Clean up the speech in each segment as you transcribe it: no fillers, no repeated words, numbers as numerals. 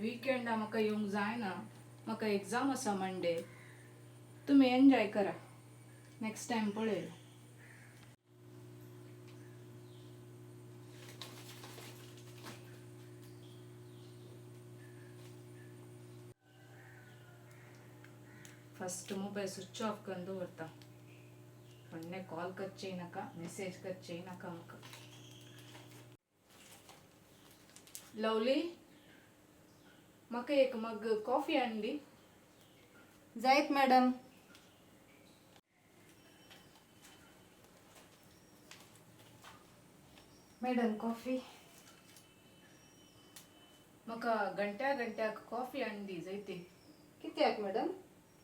विकेंडा म्हाका येवंक जायना, म्हाका एग्जाम आसा मंडे. तुमी एन्जॉय करा, नेक्स्ट टायम पळय. फस्ट मोबायल स्विच ऑफ करून दवरता. कोण्णे कॉल करचेय नाका, मेसेज करचेय नाका म्हाका. लवली, म्हाका एक मग कॉफी हाडली. जायत मॅडम. Madam coffee. म्हाका घंट्या घंट्याक कॉफी हाडली जायती. कित्याक मॅडम?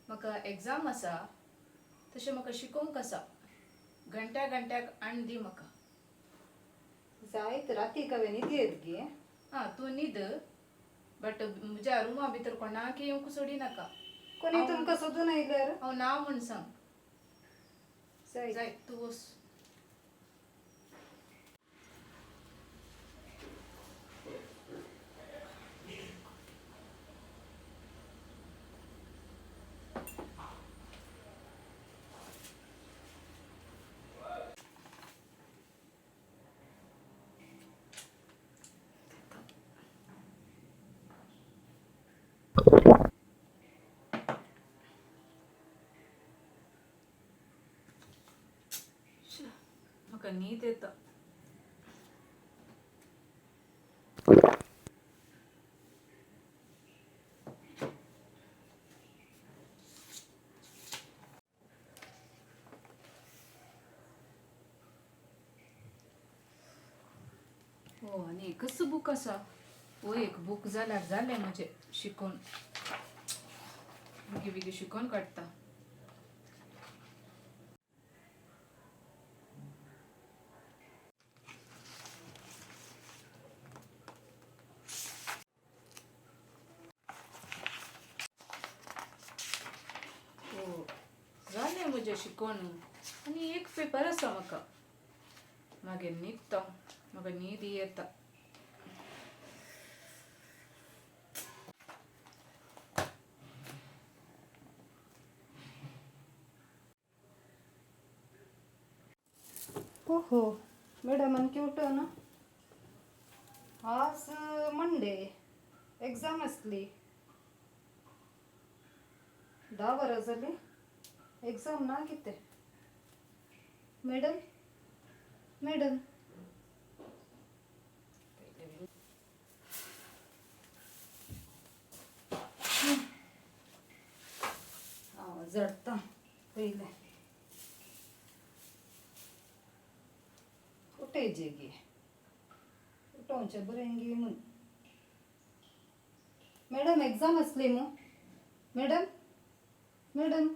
म्हाका एग्जाम आसा, तशें म्हाका शिकोवंक आसा. घंट्या घंट्याक हाडून दी म्हाका. जायत, राती हांवें न्हिद येत गे. आं, तूं न्हीद, बट म्हज्या रुमा भितर कोणाक येवंक सोडिनाका. कोणी तुमकां सोदून आयल्यार? हांव ना म्हूण सांग. जायत. जाय, तूं वच. म्हाका न्हीद येता. हो, आनी एकच बूक आसा. हो एक बूक जाल्यार जालें म्हजें शिकोवन. बेगी बेगी शिकोवन काडटा. हो, जालें म्हजें शिकोवन. आनी एक पेपर आसा म्हाका. मागीर न्हिदता, म्हाका न्हीद येता. हो हो, मॅडम आणखी उठो ना. आज मंडे, एक्झाम आसली. 10 वरां जालीं, एक्झाम ना कितें? Madam, madam. हांव जडता पयलें. उठयजे गे, उठोवचें बरें गे म्हूण. मॅडम, एक्झाम आसली मू? Madam, madam.